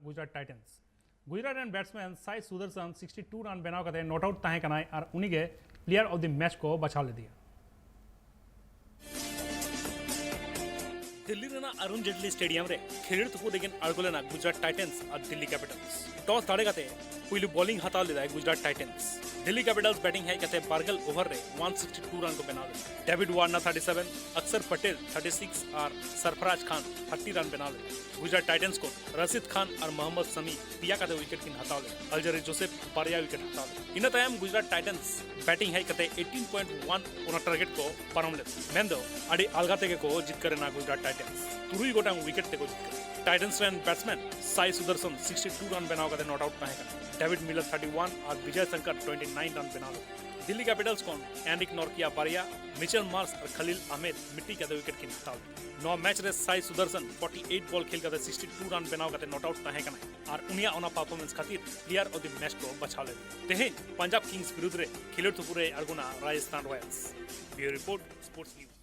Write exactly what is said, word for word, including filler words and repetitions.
ᱜᱩᱡᱽᱨᱟᱴ ᱴᱟᱭᱴᱟᱱᱥ᱾ ᱜᱩᱡᱽᱨᱟᱴ ᱨᱮᱱ ᱵᱮᱴᱥᱢᱮᱱ ᱥᱟᱭ Sudarshan sixty two run ᱵᱮᱱᱟᱣ ᱠᱟᱛᱮ not out ᱛᱟᱦᱮᱸ ᱠᱟᱱᱟᱭ ᱟᱨ ᱩᱱᱤᱜᱮ player of the match ᱠᱚ ᱵᱟᱪᱷᱟᱣ ᱞᱮᱫᱮᱭᱟ᱾ ᱫᱤᱞᱞᱤ ᱨᱮᱱᱟᱜ ᱚᱨᱩᱱ ᱡᱮᱴᱞᱤ ᱥᱴᱮᱰᱤᱭᱟᱢ ᱨᱮ ᱠᱷᱮᱞᱳᱰ ᱛᱩᱯᱩᱫ ᱞᱟᱹᱜᱤᱫ ᱟᱬᱜᱚ ᱞᱮᱱᱟ ᱜᱩᱡᱽᱨᱟᱴ ᱴᱟᱭᱴᱟᱱᱥ ᱟᱨ ᱫᱤᱞᱞᱤ ᱠᱮᱯᱤᱴᱟᱞᱥ᱾ ᱴᱚᱥ ᱫᱟᱲᱮ ᱠᱟᱛᱮ ᱯᱩᱭᱞᱩ ᱵᱚᱞᱤᱝ ᱦᱟᱛᱟᱣ ᱞᱮᱫᱟᱭ ᱜᱩᱡᱽᱨᱟᱴ ᱴᱟᱭᱴᱟᱱᱥ᱾ ᱫᱤᱞᱞᱤ ᱠᱮᱯᱤᱴᱟᱞᱥ ᱵᱮᱴᱤᱝ ᱦᱮᱡ ᱠᱟᱛᱮ ᱵᱟᱨᱜᱮᱞ ᱳᱵᱷᱟᱨ ᱨᱮ one sixty two run ᱠᱚ ᱵᱮᱱᱟᱣ ᱞᱮᱫᱟ᱾ ᱰᱮᱵᱷᱤᱰ Warner thirty seven, Akshar Patel thirty six ᱟᱨ ᱥᱟᱨᱯᱷᱨᱟᱡᱽ ᱠᱷᱟᱱ thirty run ᱵᱮᱱᱟᱣ ᱞᱮᱫᱟ᱾ ᱜᱩᱡᱽᱨᱟᱴ ᱴᱟᱭᱴᱟᱱᱥ ᱠᱷᱚᱱ ᱨᱟᱥᱤᱫ ᱠᱷᱟᱱ ᱟᱨ ᱢᱚᱦᱚᱢᱢᱚᱫ ᱥᱟᱢᱤ ᱯᱮᱭᱟ ᱠᱟᱛᱮ ᱣᱤᱠᱮᱴ ᱠᱤᱱ ᱦᱟᱛᱟᱣ ᱞᱮᱫᱟ᱾ ᱟᱞᱡᱟᱨᱤ ᱡᱳᱥᱮᱯ ᱵᱟᱨᱭᱟ ᱣᱤᱠᱮᱴ ᱦᱟᱛᱟᱣ ᱞᱮᱫᱟ᱾ ᱤᱱᱟᱹ ᱛᱟᱭᱚᱢ ᱜᱩᱡᱽᱨᱟᱴ ᱴᱟᱭᱴᱟᱱᱥ ᱵᱮᱴᱤᱝ ᱦᱮᱡ ᱠᱟᱛᱮ eighteen point one ᱚᱱᱟ ᱴᱟᱨᱜᱮᱴ ᱠᱚ ᱯᱟᱨᱚᱢ ᱞᱮᱫᱟ᱾ ᱢᱮᱱᱫᱚ ᱟᱹᱰᱤ ᱟᱞᱜᱟ ᱛᱮᱜᱮ ᱠᱚ ᱡᱤᱛᱠᱟᱹᱨ ᱮᱱᱟ ᱜᱩᱡᱽᱨᱟᱴ ᱴᱟᱭᱴᱟᱱᱥ᱾ ᱛᱩᱨᱩᱭ ᱜᱚᱴᱟᱝ ᱣᱤᱠᱮᱴ ᱛᱮᱠᱚ ᱡᱤᱛᱠᱟᱹᱨ᱾ ᱴᱟᱭᱴᱟᱱᱥ ᱨᱮᱱ ᱵᱮᱴᱥᱢᱮᱱ ᱥᱟᱭ ᱥᱩᱫᱚᱨᱥᱚᱱ sixty two run ᱵᱮᱱᱟᱣ ᱠᱟᱛᱮ not out ᱛᱟᱦᱮᱸ ᱠᱟᱱᱟ᱾ ᱰᱮᱵᱷᱤᱰ ᱢᱤᱞᱟᱨ thirty one ᱟᱨ Vijay Shankar twenty nine run ᱵᱮᱱᱟᱣ ᱞᱮᱫᱟ᱾ ᱫᱤᱞᱞᱤ ᱠᱮᱯᱤᱴᱟᱞᱥ ᱠᱷᱚᱱ ᱮᱱᱨᱤᱠ ᱱᱚᱨᱠᱤᱭᱟ ᱵᱟᱨᱭᱟ, ᱢᱤᱪᱮᱞ ᱢᱟᱨᱥ ᱟᱨ ᱠᱷᱟᱞᱤᱞ ᱟᱦᱢᱮᱫ ᱢᱤᱫᱴᱤᱡ ᱠᱟᱛᱮ ᱣᱤᱠᱮᱴ ᱠᱤᱱ ᱦᱟᱛᱟᱣ ᱞᱮᱫᱟ᱾ ᱱᱚᱣᱟ ᱢᱮᱪ ᱨᱮ ᱥᱟᱭ ᱥᱩᱫᱚᱨᱥᱚᱱ forty eight ᱵᱚᱞ ᱠᱷᱮᱞ ᱠᱟᱛᱮ sixty two run ᱵᱮᱱᱟᱣ ᱠᱟᱛᱮ not out ᱛᱟᱦᱮᱸ ᱠᱟᱱᱟ ᱟᱨ ᱩᱱᱤᱭᱟᱜ ᱚᱱᱟ ᱯᱟᱨᱯᱷᱚᱨᱢᱮᱱᱥ ᱠᱷᱟᱹᱛᱤᱨ player of the match ᱠᱚ ᱵᱟᱪᱷᱟᱣ ᱞᱮᱫᱮᱭᱟ᱾ ᱛᱮᱦᱮᱧ ᱯᱟᱧᱡᱟᱵᱽ ᱠᱤᱝᱥ ᱵᱤᱨᱩᱫᱷ ᱨᱮ ᱠᱷᱮᱞᱳᱰ ᱛᱩᱯᱩᱫ ᱨᱮ ᱟᱬᱜᱚᱱᱟ Rajasthan ᱨᱚᱭᱟᱞᱥ᱾ Bureau report, Sports News.